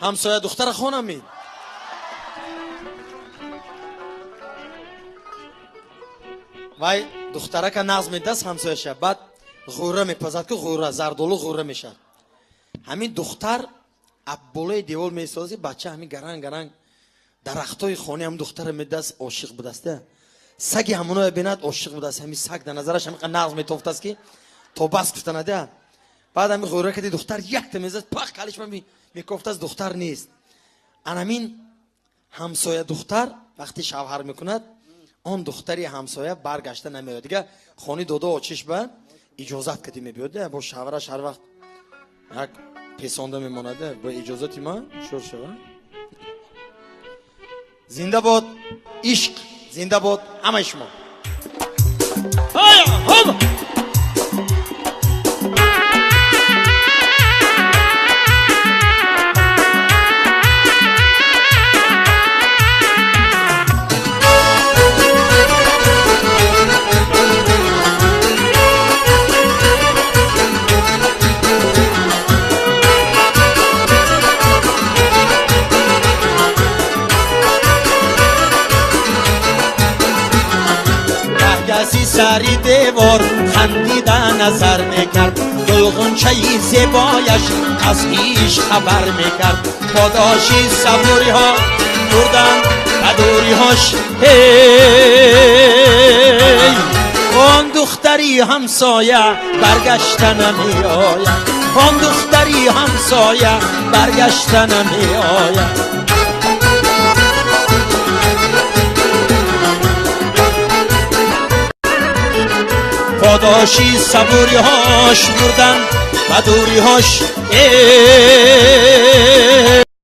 Ҳамсоя духтара хонам. Вай духтарака нағз медаст ҳамсояша, баъд ғӯра мепазад, ки ғӯра зардолу ғӯра мешавад. Ҳамин духтар абболои девол месози, бача ҳамин гаранг гаранг дарахтои хони ҳам духтара медаст, ошиқ будаст. Саги ҳамоноя бинад, ошиқ будаст. Ҳамин саг дар назараш ҳамин нағз метофтаст, ки то бас гуфтанада. Баъд ҳамин ғӯра кади духтар якта мезад, пах калиш мекофтаст, духтар нест. Анамин ҳамсоя духтар вақти шавҳар мекунад, он духтари ҳамсоя баргашта намеояд. Дига хони додо очиш ба иҷозат кади мебиёд, бо шавҳараш ҳар вақт як песонда мемонад, бо иҷозати ман шур шава. Зинда бод ишқ, зинда бод ҳамаи шумо. Сари девор хандида назар мекард, гулғунчаи зебояш аз ишқ хабар мекард. Подоши сабуриҳо бурдан ба дуриҳош, эй он духтари ҳамсоя баргашта намеояд, он духтари ҳамсоя баргашта намеояд. Подоши сабуриҳош бурдан ба дуриҳош, эй